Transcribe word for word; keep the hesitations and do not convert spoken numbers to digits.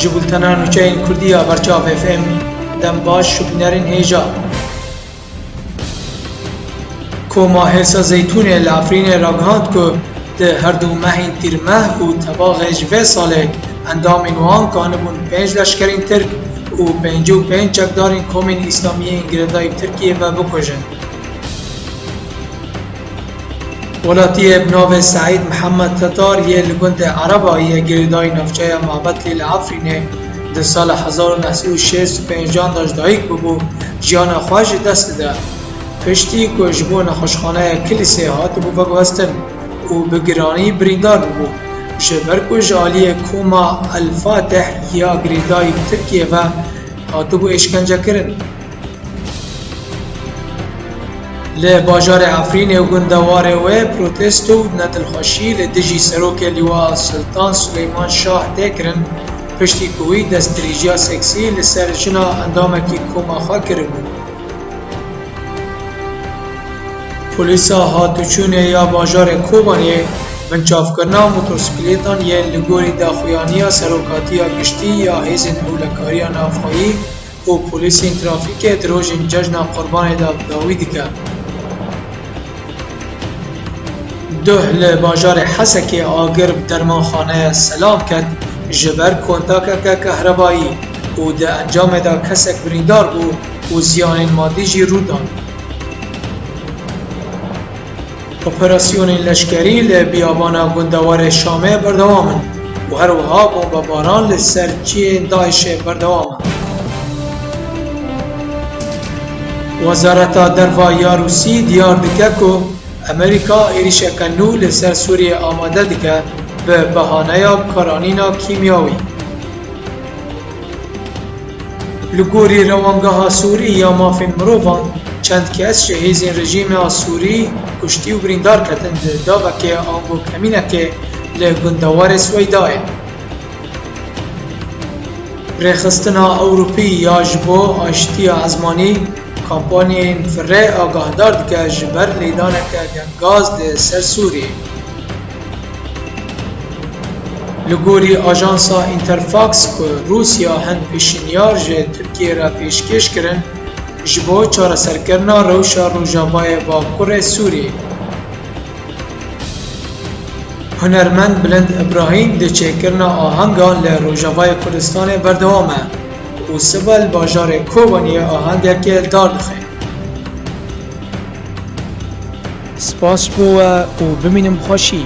Ji bultena nûçeyên Kurdî ya Berçav F M, dem baş û bînerên hêja. Koma Hêrsa Zeytûnê li Efrînê ragihand ku di her du mehên Tîrmeh û Tebaxê ji vê salê endamên wan kanibûn pênc leşkerên Tirk û pêncî û pênc çekdarên Komên Îslamî yên girêdayî bi Tirkiyê ve bikujin. Welatiyê bi navê Seîd Mihemed Tetar yê li gundê Erebayê girêdayî navçeya Mabetlê li Efrînê di sala hezar û neh sed û şêst û pêncan de ji dayik bûbû, jiyana xwe ji dest dide. Piştî ku ji bo nexweşxaneya Kilîsê hatibû veguhestin û bi giranî birîndar bûbû, ji ber ku ji aliyê koma El Fatih ya girêdayî Tirkiyê ve hatibû êşkencekirin. Li bajarê Efrînê û gundewarê wê protesto û nedilxweşî li dijî serokê Lîwa Sultan Suleyman Şah tê kirin, piştî ku wî destdirêjiya seksî li ser jina endamekî koma xwe kiribû. Polîsa hatûçûnê ya bajarê Kobaniyê binçavkirina motorsîklêtan yên li gorî daxuyaniya Serokatiya Giştî ya Hêzên Ewlekariya Navxweyî û polîsên trafîkê di rojên cejna Qurbanê de bi dawî dike. Duh li bajarê Hesekê agir bi dermanxaneya Selam ket, ji ber kontakeke kehrebayî û di encamê de kesek birîndar bû û ziyanên madî jî rû dan. Operasyonên leşkerî li biyabana gundewarê Şamê berdewam in û her wiha bombebaran li ser çiyên DAIŞê berdewam e. Wezareta Derva ya Rûsî diyar dike ku Amerîka êrîşeke nû li ser Sûriyê amade dike bi behaneya karanîna kîmyawî. Li gorî Rewangeha Sûrî ya Mafên Mirovan, çend kes ji hêzên rejîma Sûrî kuştî û birîndar ketin di davekê ango kemînekê li gundewarê Swêydayê. Rêxistina Ewropî ya ji bo aştiya ezmanî kampanyayên firê agahdar dike ji ber lêdaneke gengaz li ser Sûriyê. Li gorî ajansa Interfax ku Rûsya hin pêşinyar ji Tirkiyê re pêşkêş kirin ji bo çareserkirina rewşa Rojavayê Bakurê Sûriyê. Hunermend Bilind Îbrahîm di çêkirina ahengan li Rojavayê Kurdistanê berdewam e û sibe li bajarê Kobaniyê ahengekê dardixe. Spas ji bo we û bimînin bi xweşî.